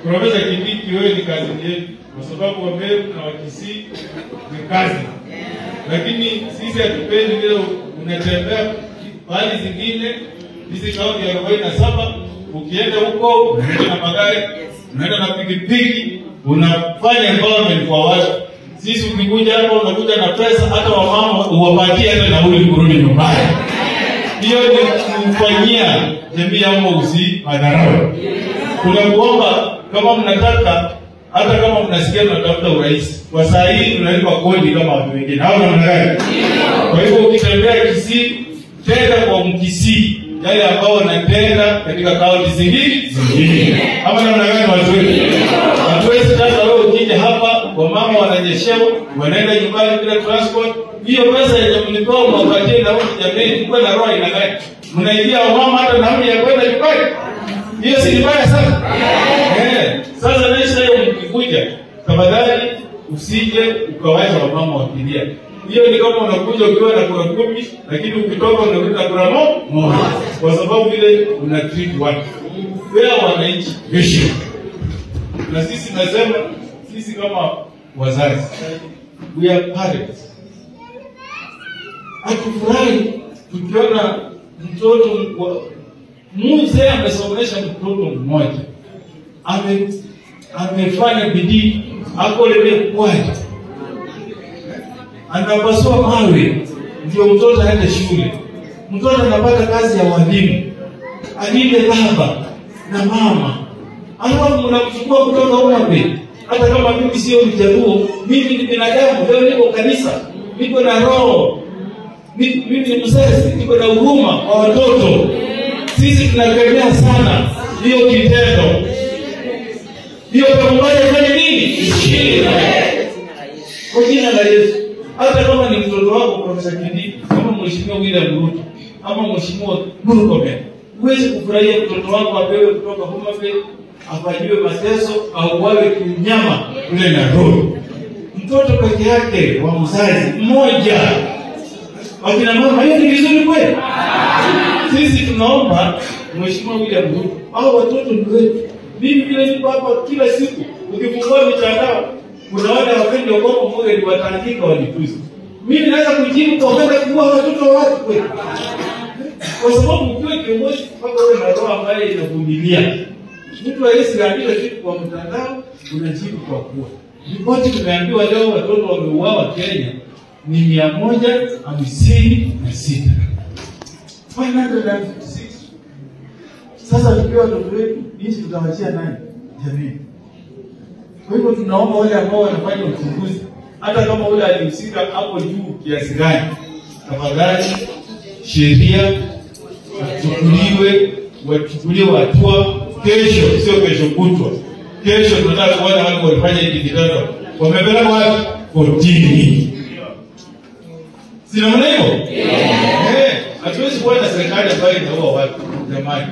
Profesa Kindiki, wewe ni kazi yetu, kwa sababu Wameru na Wakisii ni kazi. Lakini sisi hatupendi vile unatembea pahali zingine, hizi kaunti 47, ukienda huko unaenda na magari, unaenda na pikipiki, unafanya empowerment kwa watu. Sisi ukikuja hapa unakuja na pesa, hata wamama uwapatie hata nauli kurudi nyumbani. Hiyo ni kufanyia jamii ya Omogusii madharau. Tunakuomba kama mnataka, hata kama mnasikia mnatafuta urais, kwa saa hii tunalipa kodi kama watu wengine. Hao namna gani? Kwa hivyo ukitembea Kisii, tenda kwa Mkisii yale ambao wanatenda katika kaunti zingine. Ama namna gani watu wetu? Hatuwezi sasa wewe ukija hapa, wamama wananyeshewa, wanaenda nyumbani bila transport. Hiyo pesa yenye mlipewa mwapatie nauli, jamii, kwa na roho ina gani? Mnaibia wamama hata nauli ya kwenda nyumbani. Hiyo si mbaya sana. Sasa next time mkikuja, tafadhali usije ukawacha wamama wakilia. Hiyo ni kama unakuja ukiwa na kura 10, lakini ukitoka unarudi na kura 1, kwa sababu vile una treat watu. Wewe wananchi heshima. Na sisi nasema, sisi kama wazazi, we are parents. Hatufurahi tukiona mtoto mzee amesomesha mtoto mmoja, amefanya bidii, akolele kwaje, anapasua mawe ndio mtoto aende shule, mtoto anapata kazi ya walimu, alinde baba na mama, alafu mnamchukua kutoka Homabay. Hata kama mimi sio Mjaluo, mimi ni binadamu. Leo niko kanisa, niko na roho, mimi ni mzazi, niko na huruma kwa watoto. Sisi tunakemea sana hiyo kitendo. Hiyo pamoja fanya nini? Ishinde. Kwa jina la Yesu. Hata kama ni mtoto wako Profesa Kindiki, kama Mheshimiwa William Ruto, ama Mheshimiwa Murkomen, huwezi kufurahia mtoto wako apewe kutoka Homabay, afanyiwe mateso, au wawe kinyama kule Nairobi. Mtoto peke yake wa mzazi mmoja. Wakina mama, hiyo ni vizuri kweli? Sisi tunaomba Mheshimiwa William Ruto, hao watoto ni wetu. Mimi vile niko hapa kila siku, ukifungua mitandao kuna wale wapendi Okonko Mure ni wataandika walitusi. Mimi naweza kujibu kwa kwenda kuua watoto wa watu kweli? Kwa sababu ukiwa kiongozi mpaka uwe na roho ambayo inavumilia. Mtu hawezi kuandika kitu kwa mtandao, unajibu kwa kuwa. Ripoti tumeambiwa leo watoto wameuawa Kenya ni 156. 156. Sasa tukiwa watoto wetu, nchi tutawachia nani? Jamii. Kwa hivyo tunaomba wale ambao wanafanya uchunguzi, hata kama ule alihusika hapo juu kiasi gani, tafadhali sheria ichukuliwe, wachukuliwe hatua kesho, sio kesho kutwa. Kesho tunataka kuona wale walifanya hiki kitendo wamepelekwa wapi? Kotini. Si namna hiyo? Hatuwezi kuwa na serikali ambayo inaua watu, jamani.